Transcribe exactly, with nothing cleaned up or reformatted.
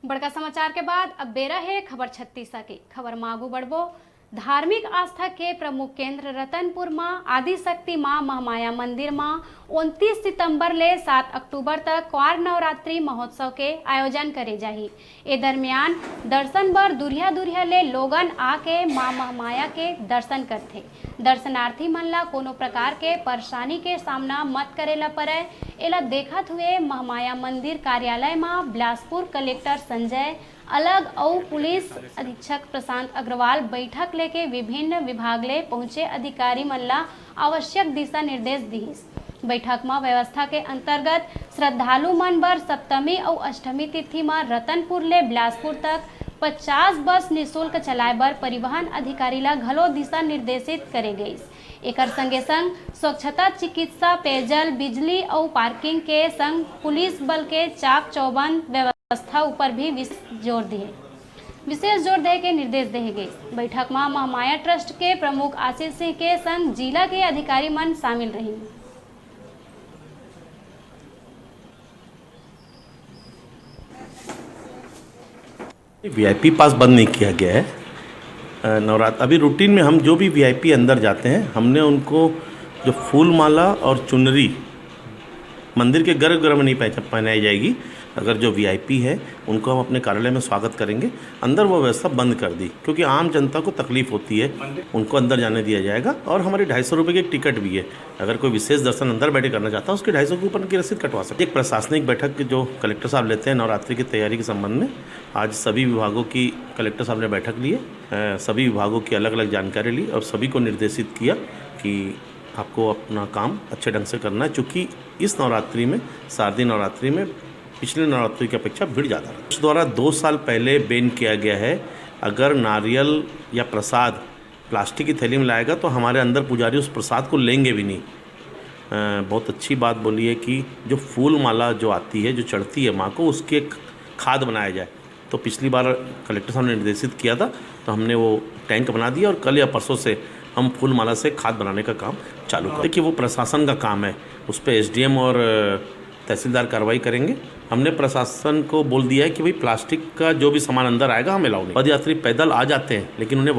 बड़का समाचार के बाद अब बेरा हे खबर छत्तीसा के। खबर म आगू बढ़बो। धार्मिक आस्था के प्रमुख केंद्र रतनपुर म आदिशक्ति मां महमाया मंदिर म उनतीस सितंबर ले सात अक्टूबर तक क्वार नवरात्रि महोत्सव के आयोजन करे जाही। ए दरमियान दर्शन बर दुरिहा-दुरिहा ले लोगन आके मां महमाया के दर्शन करथे। दर्शनार्थी मन ला कोनो प्रकार के परेशानी के सामना मत करे ला परय। एला देखत हुए महमाया मंदिर कार्यालय म बिलासपुर कलेक्टर संजय अलग अउ पुलिस अधीक्षक प्रशांत अग्रवाल बैठक लेके विभिन्न विभाग ले पहुंचे अधिकारी मन ला आवश्यक दिशा निर्देश दिहिस। बैठक म व्यवस्था के अंतर्गत श्रद्धालु मन बर सप्तमी अउ अष्टमी तिथि म रतनपुर ले बिलासपुर तक पचास बस निशुल्क चलाए बर परिवहन अधिकारी ला घलो दिशा निर्देशित करे गइस। एकर संगे संग स्वच्छता, चिकित्सा, पेयजल, बिजली अउ पार्किंग के संग पुलिस बल के चाक चौबंद व्यवस्था ऊपर भी विशेष जोर दिए विशेष जोर दे के निर्देश देहे गइस। बैठक म महामाया ट्रस्ट के प्रमुख आशीष सिंह के संग जिला के अधिकारी मन शामिल रहिन। वीआईपी पास बंद नहीं किया गया है। अ, नवरात्र अभी रूटीन में हम जो भी वीआईपी अंदर जाते हैं, हमने उनको जो फूल माला और चुनरी मंदिर के गर्भगृह में नहीं पहचा- पहनाई जाएगी। अगर जो वीआईपी है, उनको हम अपने कार्यालय में स्वागत करेंगे। अंदर वो व्यवस्था बंद कर दी, क्योंकि आम जनता को तकलीफ होती है, उनको अंदर जाने दिया जाएगा। और हमारी ढाई सौ रुपये की एक टिकट भी है। अगर कोई विशेष दर्शन अंदर बैठे करना चाहता है, उसकी ढाई सौ के ऊपर की रसीद कटवा सकते हैं। एक प्रशासनिक बैठक जो कलेक्टर साहब लेते हैं नवरात्रि की तैयारी के संबंध में, आज सभी विभागों की कलेक्टर साहब ने बैठक ली है। अ, सभी विभागों की अलग अलग जानकारी ली और सभी को निर्देशित किया कि आपको अपना काम अच्छे ढंग से करना है, क्योंकि इस नवरात्रि में, शारदीय नवरात्रि में, पिछले नवरात्रि की अपेक्षा भीड़ ज़्यादा है। इस द्वारा दो साल पहले बैन किया गया है, अगर नारियल या प्रसाद प्लास्टिक की थैली में लाएगा तो हमारे अंदर पुजारी उस प्रसाद को लेंगे भी नहीं। अ, बहुत अच्छी बात बोली है कि जो फूल माला जो आती है, जो चढ़ती है माँ को, उसकी एक खाद बनाया जाए। तो पिछली बार कलेक्टर साहब ने निर्देशित किया था, तो हमने वो टैंक बना दिया और कल या परसों से हम फूल माला से खाद बनाने का काम चालू करें। देखिए, वो प्रशासन का काम है, उस पर एसडीएम और अ, तहसीलदार कार्रवाई करेंगे। हमने प्रशासन को बोल दिया है कि भाई, प्लास्टिक का जो भी सामान अंदर आएगा, हम अलाउ नहीं। पदयात्री पैदल आ जाते हैं, लेकिन उन्हें